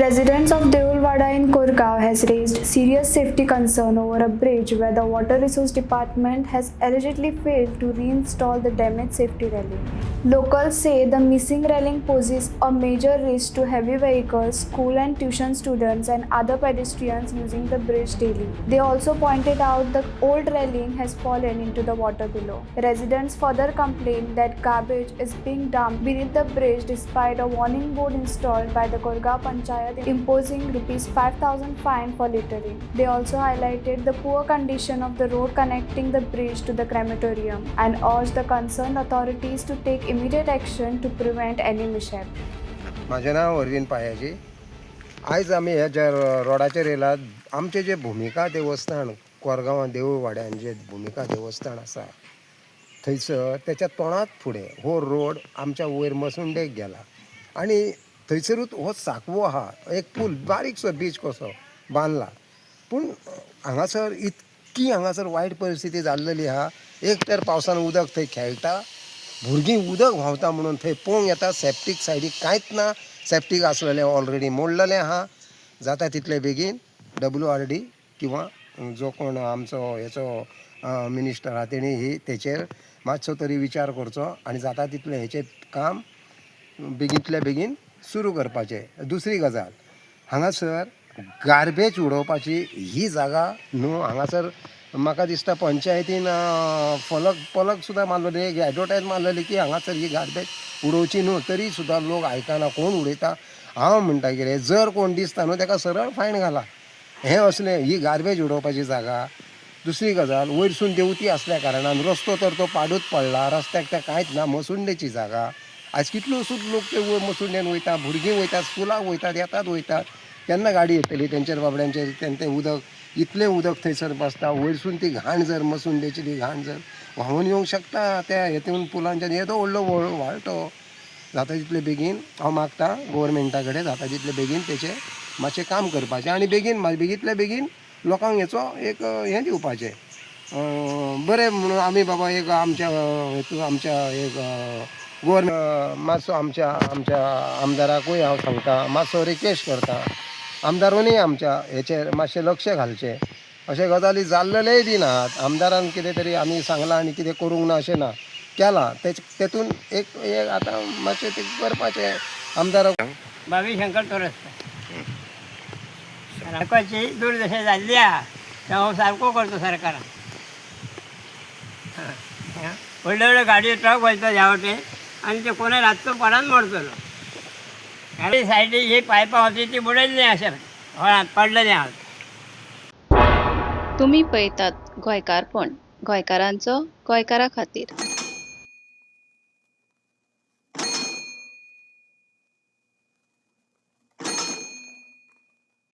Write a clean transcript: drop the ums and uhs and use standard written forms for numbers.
Residents of Deulwada in Korgaon has raised serious safety concern over a bridge where the Water Resource Department has allegedly failed to reinstall the damaged safety railing. Locals say the missing railing poses a major risk to heavy vehicles, school and tuition students, and other pedestrians using the bridge daily. They also pointed out the old railing has fallen into the water below. Residents further complained that garbage is being dumped beneath the bridge despite a warning board installed by the Korgaon Panchayat imposing rupees 5,000 fine for littering. They also highlighted the poor condition of the road connecting the bridge to the crematorium and urged the concerned authorities to take immediate action to prevent any mishap. म्हाजें नांव अरविंद पायाजी. आयज आमी ह्या ज्या रोडाचेर येयलात, आमचें जें भुमिका देवस्थान कोरगांवां देवूळ वाड्यान जें भुमिका देवस्थान आसा, थंयसर तेच्या तोंडात फुडें हो रोड आमच्या वयर मसुंडेक गेला आनी थंयसरूच हो सांकवो आहा, एक पूल बारीकसो बीच कसो बांदला. पूण हांगासर इतकी हांगासर वायट परिस्थिती जाल्लेली आहा. एक तर पावसान उदक थंय खेळटा, भुरगीं उदक व्हांवता म्हणून थंय पळोवंक येता. सेप्टीक सायडीक कांयच ना. सेप्टीक आसलेलें ऑलरेडी मोडलेलें आहा. जाता तितले बेगीन WRD किंवा जो कोण आमचो हेचो मिनिस्टर आहा, तेणी ही तेचेर मातसो तरी विचार करचो आनी जाता तितलें हेचें काम बेगींतल्या बेगीन सुरू करपाचें. दुसरी गजाल, हांगासर गार्बेज उडोवपाची ही जागा न्हू. हांगासर म्हाका दिसता पंचायतीन फलक पलक सुद्दां मारलेली, एक एडवर्टायज मारलेली की हांगासर ही गार्बेज उडोवची न्हू. तरी सुद्दां लोक आयकना. कोण उडयता? हांव म्हणटा कितें, जर कोण दिसता न्हू ताका सरळ फायन घाला. हें असलें ही गार्बेज उडोवपाची जागा. दुसरी गजाल, वयरसून देंवती आसल्या कारणान रस्तो तर तो पाडूच पडला. रस्त्याक ते कांयच ना. मसुंडेची जागा. आयज कितल्योसोच लोक ते वयर मसुंडेन वयता, भुरगीं वयतात, स्कुलाक वयतात, येतात वयतात. केन्ना गाडी येतली तेंचेर बाबड्यांचेर? तें उदक, इतलें उदक थंयसर बसता. वयरसून ती घाण जर, मसुंडेची ती घाण जर व्हांवून येवंक शकता त्या हेतून पुलांच्यान, येदो व्हडलो व्हाळटो. जाता तितले बेगीन हांव मागता गोवोरमेंटा कडेन, जाता तितले बेगीन तेचेर मातशें काम करपाचें आनी बेगीन, बेगींतल्या बेगीन लोकांक हेचो एक हें दिवपाचें बरें म्हणून आमी बाबा एक आमच्या हेतून आमच्या एक गोवोरमेंट मातसो आमच्या आमच्या आमदाराकूय हांव सांगता, मातसो रिक्वेस्ट करता, आमदारूनय आमच्या हेचेर मातशें लक्ष घालचें. अशे गजाली जाल्लेलेय बी नात. आमदारान कितें तरी आमी सांगलां आनी कितें करूंक ना अशें ना, केलां. तेतून एक एक आतां मातशें तें करपाचें आमदाराक. बाबी शंकर तोरस्कर. लोकांची दुर्दशा जाल्ली आहा, ते हांव सारको करता सरकारान. व्हडले व्हडले गाडयो, ट्रक वयता ह्या वटेन आनी ते कोणूय रातचो पडान मरतलो. आनी सायडीक ही पायपां होती ती बुडयल्ली अशें व्हळांत पडलेली आहा. तुमी पळयतात गोंयकारपण, गोंयकारांचो गोंयकारा खातीर.